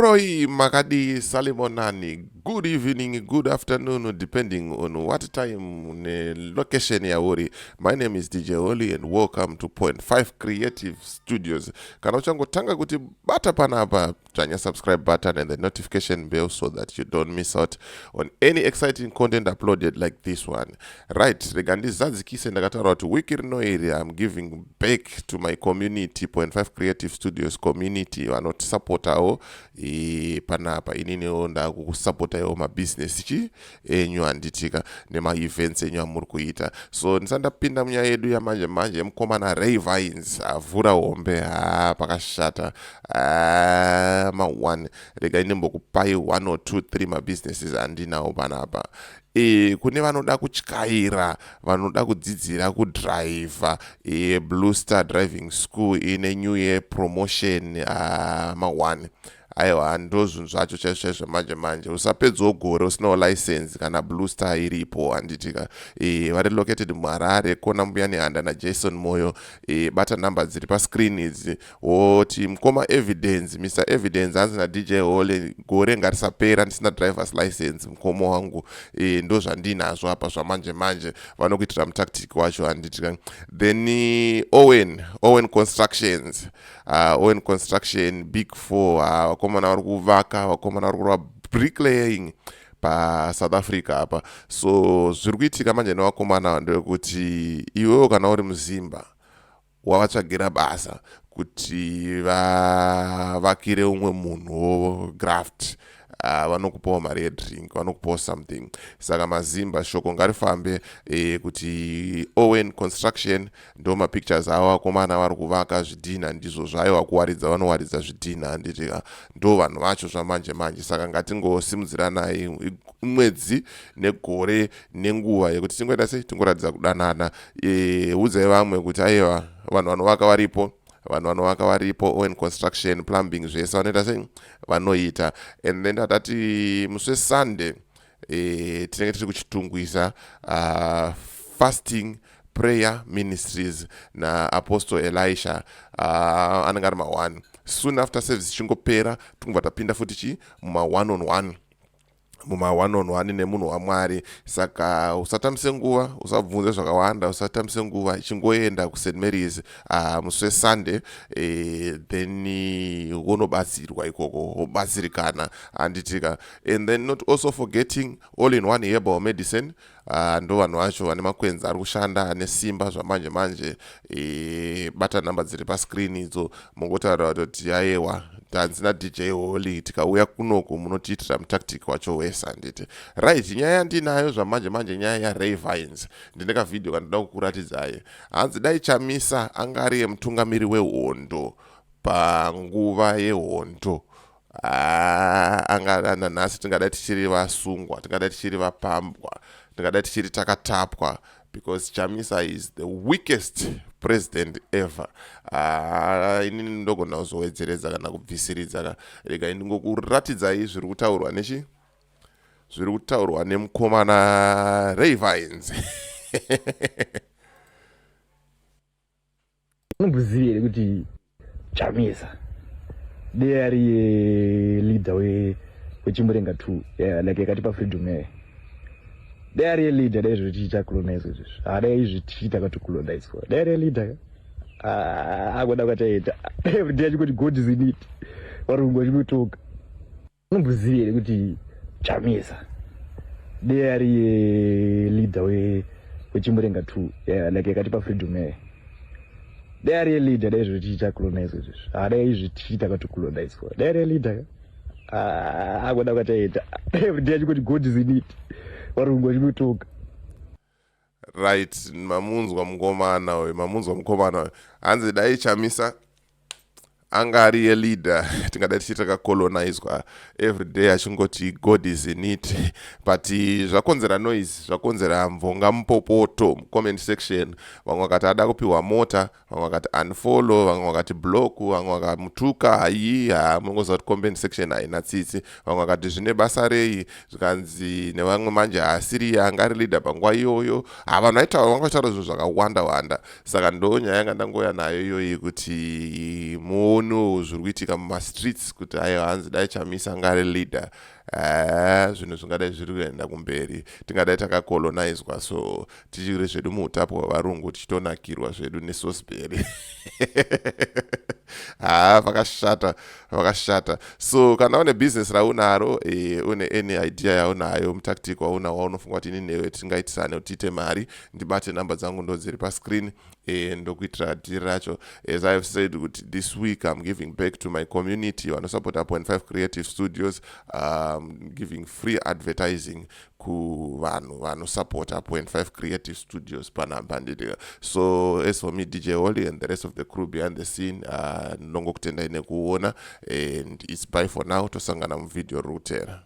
Mhoroi, makadii? Salimonani. Good evening, good afternoon, depending on what time nelocation yauri. My name is DJ Oli and welcome to Point 5 Creative Studios. Kana uchangotanga kuti bata panapa, dzvanya subscribe button and the notification bell so that you don't miss out on any exciting content uploaded like this one. Right, rega ndizadzikise. Ndakataura kuti wiki rino iri I'm giving back to my community, Point 5 Creative Studios community vanotisapotawo panapa. Ininiwo ndakukusapotaiwo mabhizinesi chi enyu, handitika, nemaevents enyu amuri kuita. So ndisati ndapinda munyaya yedu yamanje manje, mukomana Ray Vines avhura hombe. Ha, pakashata ma1. Regai ndimbokupai 1 or 2 3 mabusinesses andinawo panapa. Kune vanoda kutyaira, vanoda kudzidzira kudhiraivha, Blue Star Driving School ine new year promotion ma1. Aiwa, ndo zvinhu zvacho chaizvo chaizvo manje manje. Usapedzawo gore usinawo license kana Blue Star iripo, handitika? Vari located muHarare, kona Mbuya Nehanda naJason Moyo. Bata nhamba dziri pascreen idzi, woti mukoma Evidence, Mr Evidence, hanzi naDJ Hole, gore ngarisapera ndisina drivers license, mukoma wangu. Ndo zvandinazvo apa zvamanje manje. Vanokuitira mutactic wacho, handitika? Then Owen Constructions, Owen Construction, Big Four. Vakomana vari kuvaka, vakomana vari kurova bricklaying paSouth Africa apa. So zviri kuitika manje nevakomana ndekuti iwewo kana uri muzimba wavatsvagira basa kuti vavakire umwe munhuwo graft, vanokupawo mari yedrink, vanokupawo something. Saka mazimba, shoko ngarifambe kuti Owen Construction, ndo mapictures avo, vakomana vari kuvaka zvidhina, ndizvo zvaiwa kuwaridza, vanowaridza zvidhina, handiti? Ndo vanhu vacho zvamanje manje. Saka ngatingosimudziranai mwedzi negore nenguva yekuti tingoita sei, tingoratidza kudanana. Udzai vamwe kuti aiwa, vanhu vanovaka varipo, vanhu vanovaka varipo. Owen Construction, plumbing, zvese vanoita sei, vanoita. And then tatati musi weSunday tinenge tiri kuChitungwiza, Fasting Prayer Ministries naApostle Elisha. Anenge ari ma1. Soon after service ichingopera, tingobva tapinda futi chi muma1 on 1, muma1 on 1 nemunhu waMwari. Saka usatamise nguva, usabvunze zvakawanda, usatamise nguva, ichingoenda kuSt Marys musi weSunday, then wonobatsirwa ikoko, wobatsirikana, handitika? And then not also forgetting All in One Herbal Medicine. Ndo vanhu vacho vane makwenzi ari kushanda ane simba zvamanje manje. Bata nhamba dziri pascreen idzo, mungotaura kuti aiwa, tanzi naDJ Holy, tikauya kunoku munotiitira mutactic wacho wese, handiti? Right, nyaya yandinayo zvamanje manje, nyaya yaRay Vines. Ndine kavhidhio kandoda kukuratidzai. Hanzi dai Chamisa anga ari yemutungamiri wehondo panguva yehondo, anga nanhasi tingadai tichiri vasungwa, tingadai tichiri vapambwa, tingadai tichiri takatapwa, because Chamisa is the weakest president ever. Inini ndogona kuzowedzeredza kana kubvisiridza ka. Rega ndingokuratidzai zviri kutaurwa nechi, zviri kutaurwa nemukomana Ray Vines. Unomboziva here kuti Chamisa dei ari leader weChimurenga 2, yeah, like yakatipa freedom yayo, dai ari leader, dai izvo tichiita colonize izvizvi, hadai izvi tichiita katocolonizwa. Dai ari leader, agoda kwataita everyday achingoti "God is in it", varungu vachikutoka. Unomboziva here kuti Chamisa dei ari leader weChimurenga 2, yeah, like yakatipa freedom yayo, dai ari leader, dai izvo tichiita colonize izvizvi, hadai izvi tichiita katocolonizwa. Dai ari leader, agoda kwataita everyday achingoti "God is in it", varungu vachikutoka. Right, mamunzwa mukomana uyu, mamunzwa mukomana uyu. Hanzi dai Chamisa anga ari yeleader, tingadai tichiti takacolonizwa, everyday achingoti "God is in it". But zvakonzera noise, zvakonzera mvonga mupopoto mucomment section. Vamwe vakati ada kupiwa mota, vamwe vakati unfollow, vamwe vakati block, vamwe vakamutuka. Hai, ha, munongoziva kuti comment section haina tsitsi. Vamwe vakati zvine basa rei? Zvikanzi nevamwe manje haasiri anga ari leader panguva iyoyo. Ha, vanhu vaitaura, vanga vachitaura zvinhu zvakawanda wanda. Saka ndo nyaya yanga ndangoya nayo iyoyi kuti muone. Muonewo zviri kuitika mumastreets kuti aiwa, hanzi dai Chamisa anga ari leader, zvinhu zvingadai zviri kuenda kumberi, tingadai takacolonizwa, so tichiri zvedu muutapwa hwevarungu, tichitonakirwa zvedu nesosbury. Ha, vakashata, vakashata. So kana une business raunaro, une any idea yaunayo, mutactic waunawo waunofunga kuti ini newe tingaitisane kuti tiite mari, ndibate. Namba dzangu ndo dziri pascreen, ndokuitira dhiri racho. As I have said kuti this week I'm giving back to my community vanosupporta 5 Creative Studios, giving free advertising kuvanhu vanosupporta 5 Creative Studios panapa, nditi. So as for me, DJ Holly, and the rest of the crew behind the scene, ndongokutendai nekuona, and it's bye for now. Tosangana muvideo rutera.